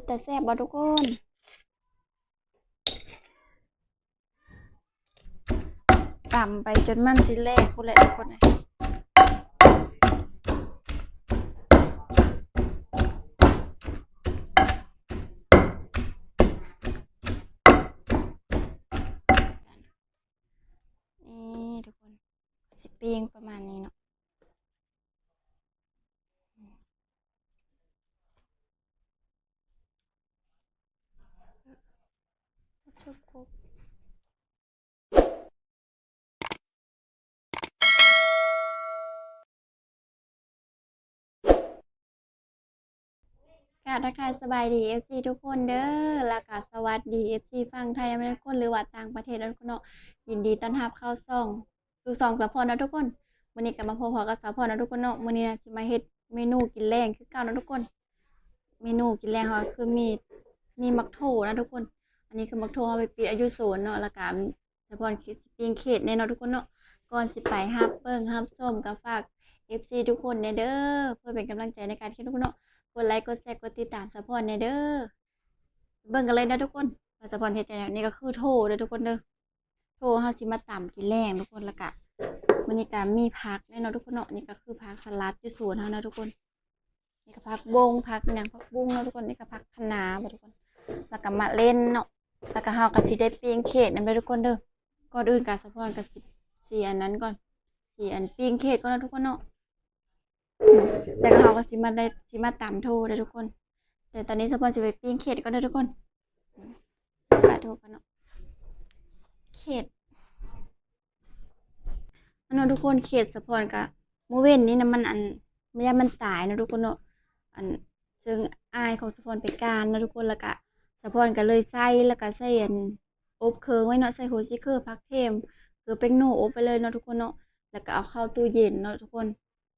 ຕາແຊບບໍ່ທຸກຄົນ? ຕຳໄປຈົນມັນຊິແຫຼກພຸ້ນແຫຼະທຸກຄົນເອີຍ. ນີ້ທຸກຄົນ ຊິປີ້ງປະມານນີ້ເນາະ. ກະທັກທາຍສະບາຍດີ ເອັຟຊີ ທຸກຄົນເດີ ແລ້ວກະສະຫວັດດີ ເອັຟຊີ ຝັ່ງໄທນຳທຸກຄົນ ຫຼືວ່າຕ່າງປະເທດນຳທຸກຄົນເນາະ. ຍິນດີຕ້ອນຮັບເຂົ້າຊ່ອງ ສູ່ຊ່ອງສາວພອນເນາະທຸກຄົນ. ມື້ນີ້ກໍມາພົບພໍ້ກັບສາວພອນເນາະທຸກຄົນເນາະ. ມື້ນີ້ນະ ຊິມາເຮັດເມນູກິນແລງຄືເກົ່າເນາະທຸກຄົນ. ເມນູກິນແລງເຮົາຄືມີ ມີໝາກໂທນະທຸກຄົນ. ອັນນີ້ຄືໝາກໂທເຮົາໄປປິດອາຍຸໂສນເນາະ ແລ້ວກະສາວພອນຊິປີ້ງເຂດແດ່ເນາະທຸກຄົນເນາະ. ກ່ອນຊິໄປຮັບເບິ່ງຮັບຊົມ ກໍຝາກ ເອັຟຊີ ທຸກຄົນແດ່ເດີ ເພື່ອເປັນກຳລັງໃຈໃນການເຮັດທຸກຄົນເນາະ. ກົດໄລ ກົດແຊ ກົດຕິດຕາມສາວພອນແດ່ເດີ. ເບິ່ງກັນເລີຍເນາະທຸກຄົນ ວ່າສາວພອນເຮັດຈັ່ງໃດ. ນີ້ກໍຄືໂທເດີທຸກຄົນເດີ. ໂທເຮົາຊິມາຕຳກິນແລງທຸກຄົນ. ແລ້ວກະມື້ນີ້ກະມີຜັກແດ່ເນາະທຸກຄົນເນາະ. ນີ້ກໍຄືຜັກສະຫຼັດຢູ່ສວນເຮົາເນາະທຸກຄົນ. ນີ້ກໍຜັກບົ້ງ ຜັກຫຍັງ ຜັກບຸ້ງເນາະທຸກຄົນ. ນີ້ກໍຜັກຄະນ້າບໍ່ທຸກຄົນ. ແລ້ວກໍມາເລັ່ນເນາະ. ແລ້ວກໍເຮົາກໍຊິໄດ້ປີ້ງເຂດນຳເດີທຸກຄົນເດີ. ກ່ອນອື່ນກໍສາວພອນກໍຊິ ຊິອັນນັ້ນກ່ອນ ຊິອັນປີ້ງເຂດກ່ອນເນາະທຸກຄົນເນາະ. ແລ້ວກໍເຮົາກໍຊິມາໄດ້ ຊິມາຕຳໂທເດີທຸກຄົນ. ແຕ່ຕອນນີ້ສາວພອນຊິໄປປີ້ງເຂດກ່ອນເດີທຸກຄົນ. ປາໂທກ່ອນເນາະ ເຂດ ອັນເນາະທຸກຄົນ. ເຂດສາວພອນກະ ມື້ເວັນນີ້ນະ ມັນ ອັນ ຢ້ານມັນຕາຍເນາະທຸກຄົນເນາະ. ອັນ ເຊິ່ງອ້າຍຂອງສາວພອນໄປການເນາະທຸກຄົນ. ແລ້ວກະສາວພອນກໍເລີຍໃສ່ ແລ້ວກະໃສ່ ອັນ ອົບເຄີງໄວ້ເນາະ ໃສ່ຫົວຊິເຄີ ຜັກເທມ ເກືອ ແປ້ງໂນ ອົບໄວ້ເລີຍເນາະທຸກຄົນເນາະ. ແລ້ວກະເອົາເຂົ້າຕູ້ເຢັນເນາະທຸກຄົນ.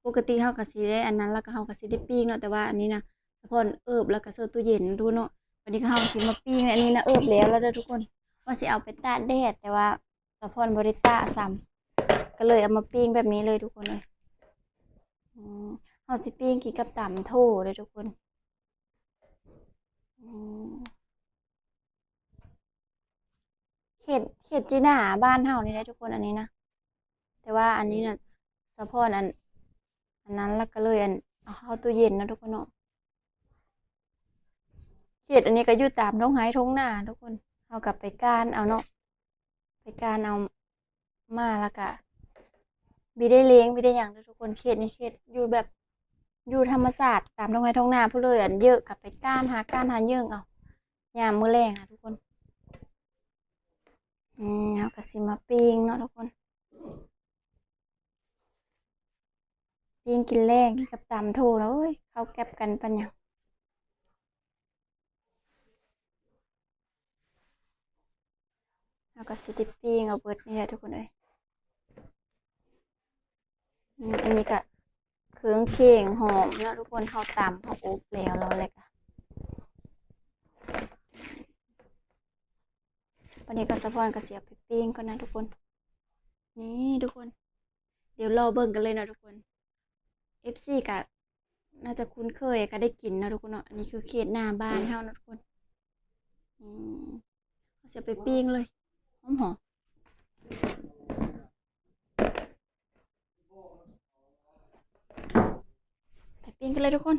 ປົກກະຕິເຮົາກະຊິໄດ້ອັນນັ້ນ ແລ້ວກະເຮົາກະຊິໄດ້ປີ້ງເນາະ. ແຕ່ວ່າອັນນີ້ນະ ສາວພອນເອີບແລ້ວກະໃສ່ຕູ້ເຢັນເນາະທຸກຄົນເນາະ. ບັດນີ້ເຮົາຊິມາປີ້ງ ອັນນີ້ນະ ເອີບແລ້ວແລ້ວເດີທຸກຄົນ ວ່າຊິເອົາໄປຕາກແດດ ແຕ່ວ່າສາວພອນບໍ່ໄດ້ຕາກຊ້ຳ ກໍເລີຍເອົາມາປີ້ງແບບນີ້ເລີຍທຸກຄົນເອີຍ. ອືມ ເຮົາຊິປີ້ງກິນກັບຕຳໂທເດີທຸກຄົນ. ອືມ ເຂດ ເຂດຈີໜ້າບ້ານເຮົານີ້ແຫຼະທຸກຄົນ ອັນນີ້ນະ. ແຕ່ວ່າອັນນີ້ນະ ສາວພອນ ອັນ ອັນນັ້ນ ແລ້ວກໍເລີຍ ອັນ ເອົາເຂົ້າຕູ້ເຢັນເນາະທຸກຄົນເນາະ. ເຂດອັນນີ້ກໍຢູ່ຕາມທົ່ງໄຮ່ທົ່ງນາທຸກຄົນ. ເຮົາກໍໄປການເອົາເນາະ ໄປການເອົາມາ ແລ້ວກະບໍ່ໄດ້ເລງ ບໍ່ໄດ້ຫຍັງເດີທຸກຄົນ. ເຂດນີ້ເຂດຢູ່ແບບ ຢູ່ທຳມະຊາດຕາມທົ່ງໄຮ່ທົ່ງນາພຸ້ນເລີຍ. ອັນເຍີະກໍໄປການ ຫາການຫາເຍີ້ງເອົາ ຍາມມື້ແລງນະທຸກຄົນ. ອືມ ເຮົາກໍຊິມາປີ້ງເນາະທຸກຄົນ. ປີ້ງກິນແລງກັບຕຳໂທເນາະ. ໂອ້ຍ ເຂົ້າແກັບກັນປານຫຍັງ. ເຮົາກໍຊິໄດ້ປີ້ງເອົາເບິດນີ້ແຫຼະທຸກຄົນເອີຍ. ອືມ ອັນນີ້ກໍເຄື່ອງເຄງຫອມເນາະທຸກຄົນ. ເຮົາຕຳ ເຮົາອົບແລ້ວ ແລ້ວ ແລ້ວກໍ ບັດນີ້ກໍສາວພອນກໍຊິເອົາໄປປີ້ງກ່ອນນະທຸກຄົນ. ນີ້ທຸກຄົນ ດຽວລໍເບິ່ງກັນເລີຍເນາະທຸກຄົນ. ເອັຟຊີ ກໍໜ້າຈະຄຸ້ນເຄີຍ ກໍໄດ້ກິນເນາະທຸກຄົນເນາະ. ອັນນີ້ຄືເຂດໜ້າບ້ານເຮົາເນາະທຸກຄົນ. ອືມ ເຮົາຊິເອົາໄປປີ້ງເລີຍ ຫອມໆ. ໄປປີ້ງກັນເລີຍທຸກຄົນ.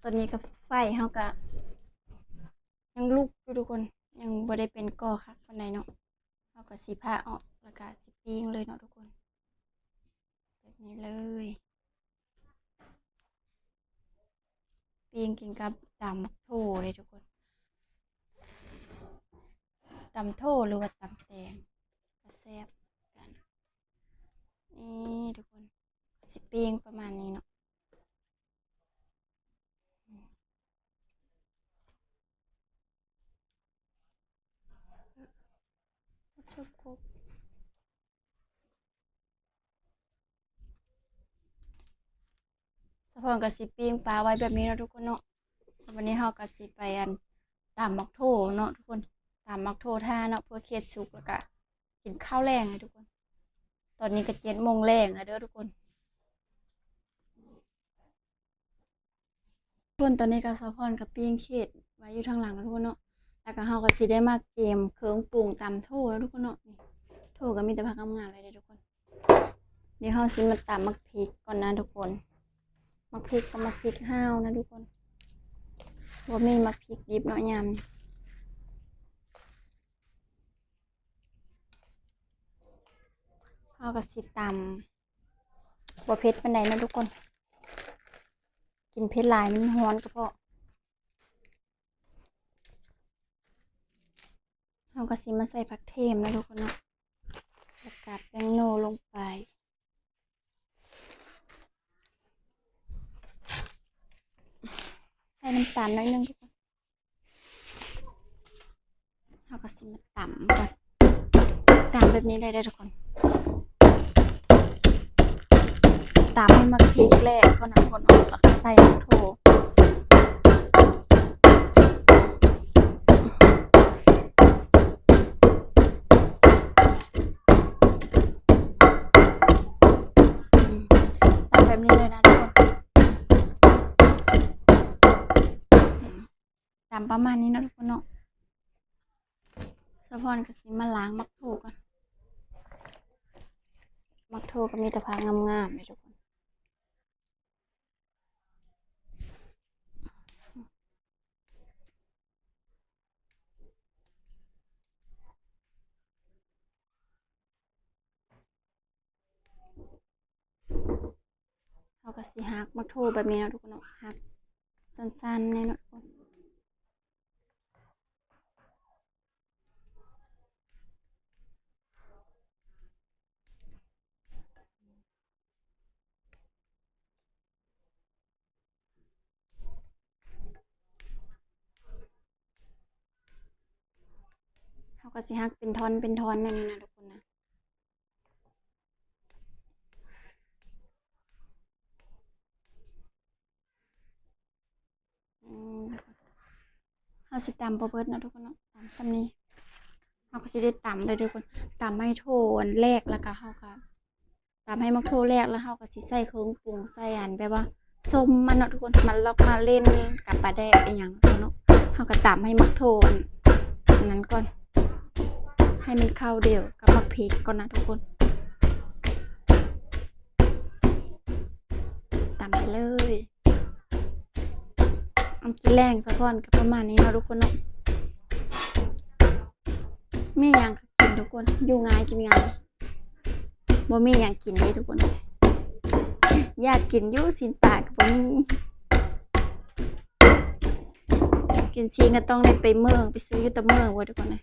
ຕອນນີ້ກໍໄຟເຮົາກໍຍັງລຸກຢູ່ທຸກຄົນ ຍັງບໍ່ໄດ້ເປັນກໍຄັກປານໃດເນາະ. ເຮົາກໍຊິຜ່າອອກ ແລ້ວກໍຊິປີ້ງເລີຍເນາະທຸກຄົນ. ແບບນີ້ເລີຍ ປີ້ງກິນກັບຕຳບັກໂທເດ້ທຸກຄົນ. ຕຳໂທ ຫຼືວ່າຕຳແຕງ ກໍແຊບຄືກັນ. ນີ້ທຸກຄົນ ຊິປີ້ງປະມານນີ້ເນາະ. ສາວພອນກໍຊິປີ້ງປາໄວ້ແບບນີ້ເນາະທຸກຄົນເນາະ. ວັນນີ້ເຮົາກໍຊິໄປ ອັນ ຕຳໝາກໂທເນາະທຸກຄົນ ຕຳໝາກໂທຖ້າເນາະ ເພື່ອເຮັດສຸກ ແລ້ວກໍກິນເຂົ້າແລງໃຫ້ທຸກຄົນ. ຕອນນີ້ກໍເຈັດໂມງແລງແລ້ວເດີທຸກຄົນ. ຄົນ ຕອນນີ້ກໍສາວພອນກໍປີ້ງເຂດໄວ້ຢູ່ທາງຫຼັງເນາະທຸກຄົນເນາະ ແລ້ວກໍເຮົາກໍຊິໄດ້ມາກຽມເຄື່ອງປຸງຕຳໂທເນາະທຸກຄົນເນາະ. ນີ້ ໂທກໍມີແຕ່ຜັກງາມໆເລີຍເດ້ທຸກຄົນ. ດຽວເຮົາຊິມາຕຳໝາກພິກກ່ອນນະທຸກຄົນ. ໝາກພິກກໍໝາກພິກຫ້າວນະທຸກຄົນ ບໍ່ມີໝາກພິກດິບເນາະຍາມນີ້. ເຮົາກໍຊິຕຳ ບໍ່ເຜັດປານໃດເນາະທຸກຄົນ ກິນເຜັດຫຼາຍມັນຮ້ອນກະເພາະ. ເຮົາກໍຊິມາໃສ່ຜັກເທມເນາະທຸກຄົນເນາະ ແລ້ວກໍແປ້ງໂນລົງໄປ ໃສ່ນ້ຳຕານໜ້ອຍໜຶ່ງທຸກຄົນ. ເຮົາກໍຊິມາຕຳກ່ອນ ຕຳແບບນີ້ໄດ້ເດີທຸກຄົນ. ຕຳໃຫ້ໝາກພິກແຫຼກກ່ອນນະທຸກຄົນເນາະ ແລ້ວກໍໃສ່ໝາກໂທ. ຕຳແບບນີ້ເລີຍນະທຸກຄົນ. ຕຳປະມານນີ້ເນາະທຸກຄົນເນາະ. ສາວພອນກໍຊິມາລ້າງໝາກໂທກ່ອນ. ໝາກໂທກໍມີແຕ່ຜັກງາມໆເດ້ທຸກຄົນ. ເຮົາກໍຊິຫັກໝາກໂທແບບນີ້ເນາະທຸກຄົນເນາະ ຫັກສັ້ນໆແນ່ເນາະທຸກຄົນ. ເຮົາກໍຊິຫັກເປັນທ່ອນເປັນທ່ອນແນວນີ້ນະທຸກຄົນນະ. ອືມ ເຮົາຊິຕຳບໍ່ເບິດເນາະທຸກຄົນເນາະ ຕຳສ່ຳນີ້. ເຮົາກໍຊິໄດ້ຕຳເລີຍທຸກຄົນ ຕຳໃຫ້ໂທອັນແຫຼກ ແລ້ວກໍເຮົາກໍຕຳໃຫ້ໝາກໂທແຫຼກ ແລ້ວເຮົາກໍຊິໃສ່ເຄື່ອງປຸງ ໃສ່ອັນແບບວ່າສົ້ມມັນເນາະທຸກຄົນ ມາລອກມາເລັ່ນກັບປາແດກອີ່ຫຍັງເນາະ. ເຮົາກໍຕຳໃຫ້ໝາກໂທອັນນັ້ນກ່ອນ ໃຫ້ມັນເຂົ້າດຽວກັບໝາກພິກກ່ອນນະທຸກຄົນ. ຕຳໄປເລີຍ. ອາ ກິນແລງສາວພອນກໍປະມານນີ້ເນາະທຸກຄົນເນາະ. ມີຫຍັງກໍກິນທຸກຄົນ ຢູ່ງ່າຍກິນງ່າຍ ບໍ່ມີຫຍັງກິນເດ້ທຸກຄົນ. ຢາກກິນຢູ່ ຊີ້ນປາກໍບໍ່ມີ ກິນຊີ້ນກໍຕ້ອງໄດ້ໄປເມືອງ ໄປຊື້ຢູ່ຕາເມືອງເວີຍທຸກຄົນເອີຍ.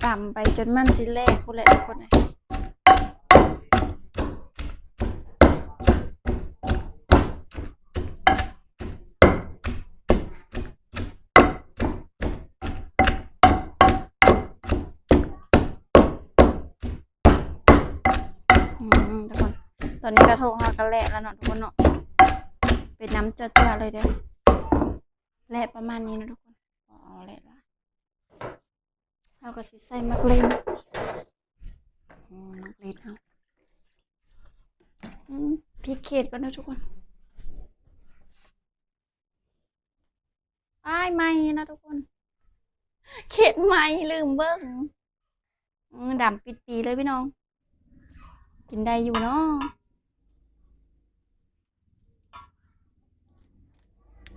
ຕຳໄປຈົນມັນຊິແຫຼກພຸ້ນແຫຼະທຸກຄົນເອີຍ. ອືມ ທຸກຄົນ ຕອນນີ້ກະໂທງເຮົາກະແຫຼກແລ້ວເນາະທຸກຄົນເນາະ ເປັນນ້ຳເຈື່ອໆເລີຍເດີ້ ແຫຼກປະມານນີ້ເນາະທຸກຄົນ. ເອົາແຫຼກລະ ເຮົາກະຊິໃສ່ໝາກເລັ່ນ ອືມ ໝາກເລັ່ນເຮົາ ອືມ ພິກເຂດກ່ອນເດີ້ທຸກຄົນ. ອ້າຍ ໄໝ້ນະທຸກຄົນ ເຂດໄໝ້ ລືມເບິ່ງ. ອືມ ດຳປິດປີເລີຍພີ່ນ້ອງ ກິນໄດ້ຢູ່ເນາະ.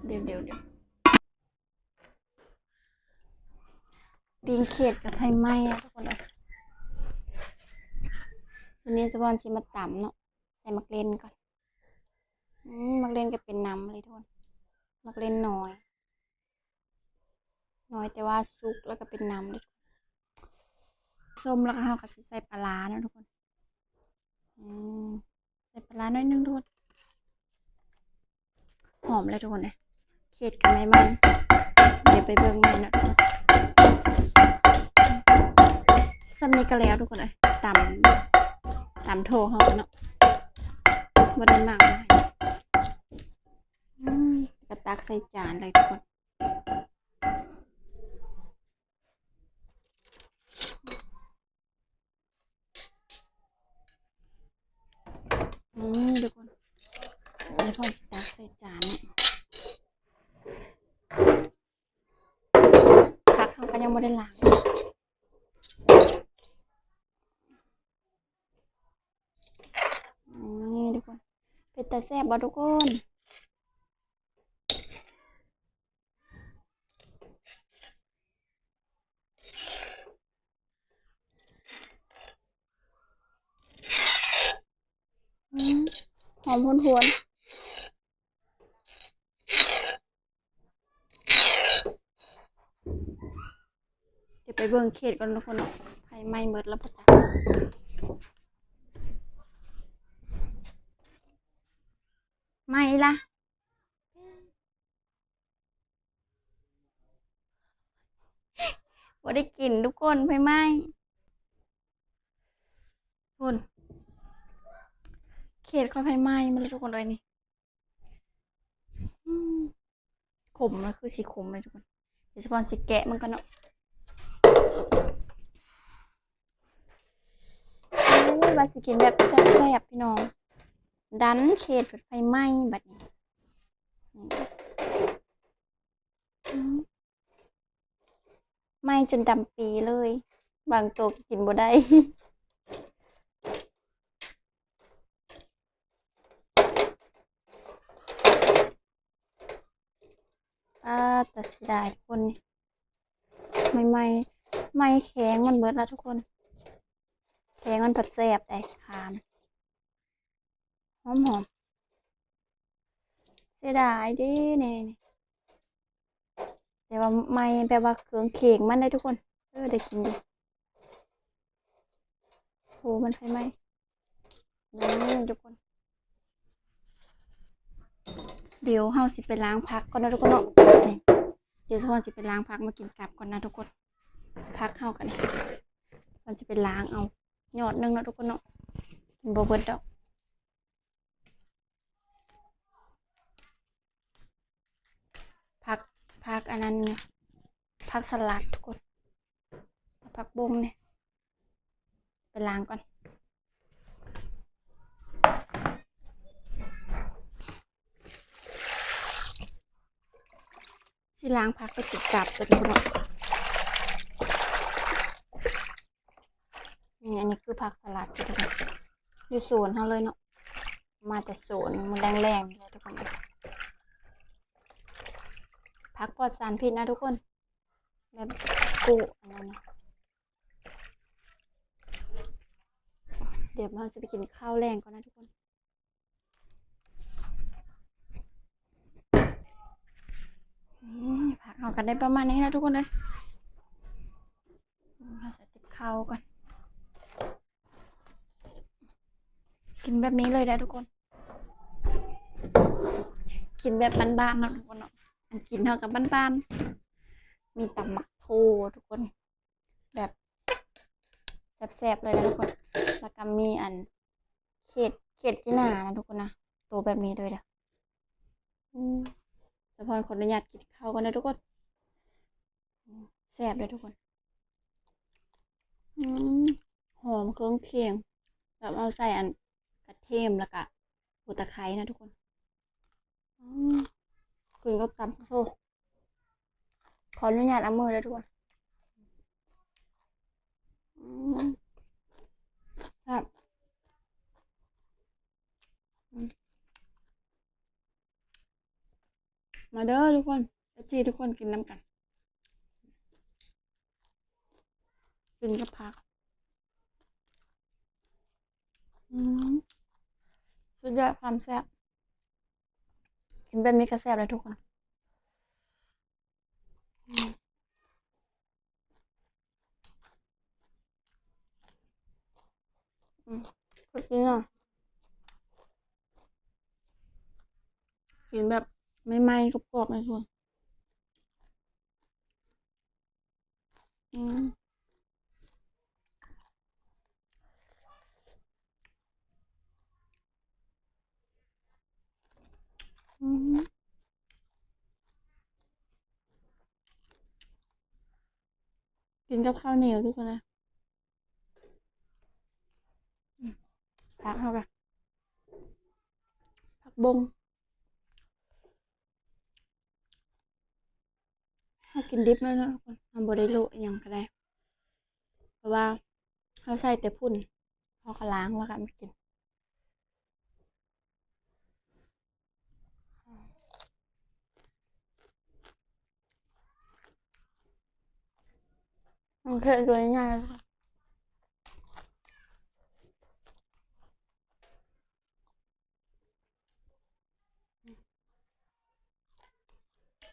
ດຽວໆໆ ປີ້ງເຂດກະໄຟໄໝ້ນະທຸກຄົນເອີຍ. ວັນນີ້ສາວພອນຊິມາຕຳເນາະ ໃສ່ໝາກເລັ່ນກ່ອນ. ອືມ ໝາກເລັ່ນກໍເປັນນ້ຳເລີຍທຸກຄົນ ໝາກເລັ່ນນ້ອຍ ນ້ອຍແຕ່ວ່າສຸກແລ້ວກໍເປັນນ້ຳເດ້. ສົ້ມແລ້ວກໍເຮົາກໍຊິໃສ່ປາຮ້າເນາະທຸກຄົນ. ອືມ ໃສ່ປາຮ້າໜ້ອຍໜຶ່ງທຸກຄົນ. ຫອມແລ້ວທຸກຄົນເອີຍ ເຂດກໍໃໝ່ໆ ດຽວໄປເບິ່ງໃໝ່ເນາະທຸກຄົນ. ສ່ຳນີ້ກໍແລ້ວທຸກຄົນເອີຍ ຕຳ ຕຳໂທເຮົາເນາະ ບໍ່ໄດ້ໝາກຫຼາຍ. ອືມ ກໍຕັກໃສ່ຈານເລີຍທຸກຄົນ. ອື ຂ້ອຍຊິຕັກໃສ່ຈານ. ຜັກເຮົາກໍຍັງບໍ່ໄດ້ລ້າງ. ນີ້ທຸກຄົນ ເປັນຕາແຊບບໍ່ທຸກຄົນ? ອືມ ຫອມຫວນໆ. ດຽວໄປເບິ່ງເຂດກ່ອນທຸກຄົນເນາະ ໄຟໄໝ້ເບິດແລ້ວບໍ່ຈັກ. ໄໝ້ລະ ບໍ່ໄດ້ກິນທຸກຄົນ ໄຟໄໝ້. ພຸ້ນ ເຂດຂ້ອຍໄຟໄໝ້ໝົດແລ້ວທຸກຄົນເອີຍນີ້. ອືມ ຂົມ ມັນຄືຊິຂົມເລີຍທຸກຄົນ. ດຽວສະພອນຊິແກະມັນກ່ອນເນາະ. ໂອ້ຍ ວ່າຊິກິນແບບແຊບໆ ພີ່ນ້ອງ ດັນເຂດເພິ່ນໄຟໄໝ້ບັດນີ້. ອືມ ໄໝ້ຈົນດຳປີເລີຍ ບາງໂຕກໍກິນບໍ່ໄດ້. ອາ ຕາເສຍດາຍທຸກຄົນ ໄໝ້ໆ ໄໝ້ແຂງມັນເບິດລະທຸກຄົນ. ແຂງມັນພັດແຊບໄດ໋ ຄານ ຫອມໆ. ເສຍດາຍເດ້ນີ້ ແຕ່ວ່າໄໝ້ແບບວ່າເຄື່ອງເຄງມັນໄດ໋ທຸກຄົນ. ເອີ ໄດ້ກິນຢູ່. ໂຫ ມັນໄຟໄໝ້. ນີ້ທຸກຄົນ ດຽວເຮົາຊິໄປລ້າງຜັກກ່ອນນະທຸກຄົນເນາະ. ນີ້ ດຽວສະພອນຊິໄປລ້າງຜັກມາກິນກັບກ່ອນນະທຸກຄົນ. ຜັກເຮົາກໍນີ້ ມັນຊິໄປລ້າງເອົາຍອດໜຶ່ງເນາະທຸກຄົນເນາະ ກິນບໍ່ເບິດດອກ. ຜັກ ຜັກອັນນັ້ນ ຜັກສະຫຼັດທຸກຄົນ ຜັກບົ້ງນີ້ ໄປລ້າງກ່ອນ. ຊິລ້າງຜັກໄປກິນກັບເດີທຸກຄົນເນາະ. ນີ້ ອັນນີ້ຄືຜັກສະຫຼັດທຸກຄົນ ຢູ່ສວນເຮົາເລີຍເນາະ ມາແຕ່ສວນມື້ແລງໆ ນີ້ແຫຼະທຸກຄົນ. ຜັກປອດສານພິດນະທຸກຄົນ ແບບກູ້ອັນນັ້ນ. ດຽວເຮົາຊິໄປກິນເຂົ້າແລງກ່ອນນະທຸກຄົນ. ອືມ ຜັກເຮົາກໍໄດ້ປະມານນີ້ລະທຸກຄົນເອີຍ. ເຮົາໃສ່ຕິບເຂົ້າກ່ອນ ກິນແບບນີ້ເລີຍເດີທຸກຄົນ ກິນແບບບ້ານໆ ເນາະທຸກຄົນເນາະ. ອັນກິນເຮົາກໍບ້ານໆ ມີຕຳໝາກໂທທຸກຄົນ ແບບແຊບໆ ເລີຍນະທຸກຄົນ. ແລ້ວກໍມີອັນເຂດ ເຂດຈີ່ໜ້ານະທຸກຄົນນະ ໂຕແບບນີ້ເລີຍເດີ. ອືມ ສະພອນຂໍອະນຸຍາດກິນເຂົ້າກ່ອນເດີທຸກຄົນ. ແຊບເດີທຸກຄົນ. ອືມ ຫອມເຄື່ອງຄຽງ ແບບເອົາໃສ່ອັນກະທຽມ ແລ້ວກະຫົວຕະໄຄນະທຸກຄົນ. ອືມ ກິນກັບຕຳ ໂອ້ ຂໍອະນຸຍາດເອົາມືເດີທຸກຄົນ. ອືມ ແຊບ. ອືມ ມາເດີທຸກຄົນ ເອັຟຊີ ທຸກຄົນ ກິນນຳກັນ ກິນກັບຜັກ. ອືມ ສຸດຍອດຄວາມແຊບ ກິນແບບນີ້ກໍແຊບແລ້ວທຸກຄົນ. ອືມ ອືມ ກໍກິນເນາະ ກິນແບບໃໝ່ໆ ກອບໆ ນະທຸກຄົນ. ອືມ ອືມ ກິນກັບເຂົ້າໜຽວທຸກຄົນນະ. ອືມ ຜັກເຮົາກະ ຜັກບົ້ງ ເຮົາກິນດິບເລີຍເນາະທຸກຄົນ ເຮົາບໍ່ໄດ້ໂລະອີ່ຫຍັງກໍໄດ້ ເພາະວ່າເຮົາໃສ່ແຕ່ຝຸ່ນ ເຮົາກໍລ້າງແລ້ວກໍມາກິນ. ມັນເຜັດໂດຍງ່າຍ.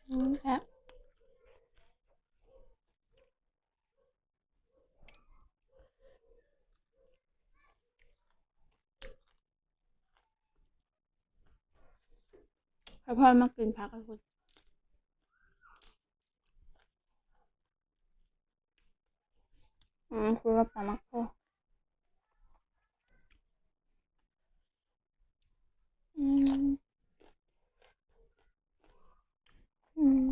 ອືມ ແຊບ. ໃຫ້ພໍ່ມາກິນຜັກໃຫ້ພຸ້ນ. ອືມ ຄືວ່າປາໝັກໂພ. ອືມ ອືມ.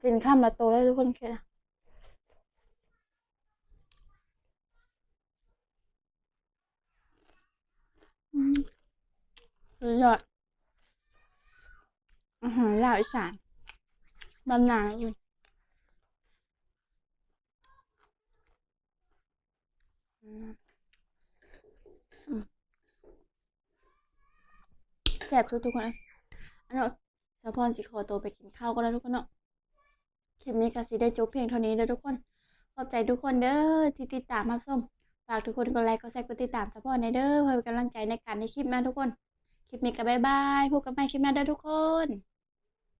ກິນຄຳລະໂຕເລີຍທຸກຄົນ ແຄ່ ອືມ ສຸດຍອດ ອາຫານລາວອີສານ ບຳນານ. ອືມ ອືມ ແຊບສຸດທຸກຄົນ. ອັນເນາະ ສາວພອນຊິຂໍໂຕໄປກິນເຂົ້າກ່ອນແລ້ວທຸກຄົນເນາະ. ຄລິບນີ້ກໍຊິໄດ້ຈົບພຽງເທົ່ານີ້ເດີທຸກຄົນ. ຂອບໃຈທຸກຄົນເດີທີ່ຕິດຕາມຮັບຊົມ. ຝາກທຸກຄົນກົດໄລ ກົດແຊ ກົດຕິດຕາມສາວພອນແດ່ເດີ ເພື່ອເປັນກຳລັງໃຈໃນການເຮັດຄລິບນະທຸກຄົນ. ຄລິບນີ້ກໍບາຍບາຍ ພົບກັນໃໝ່ຄລິບໜ້າເດີທຸກຄົນ.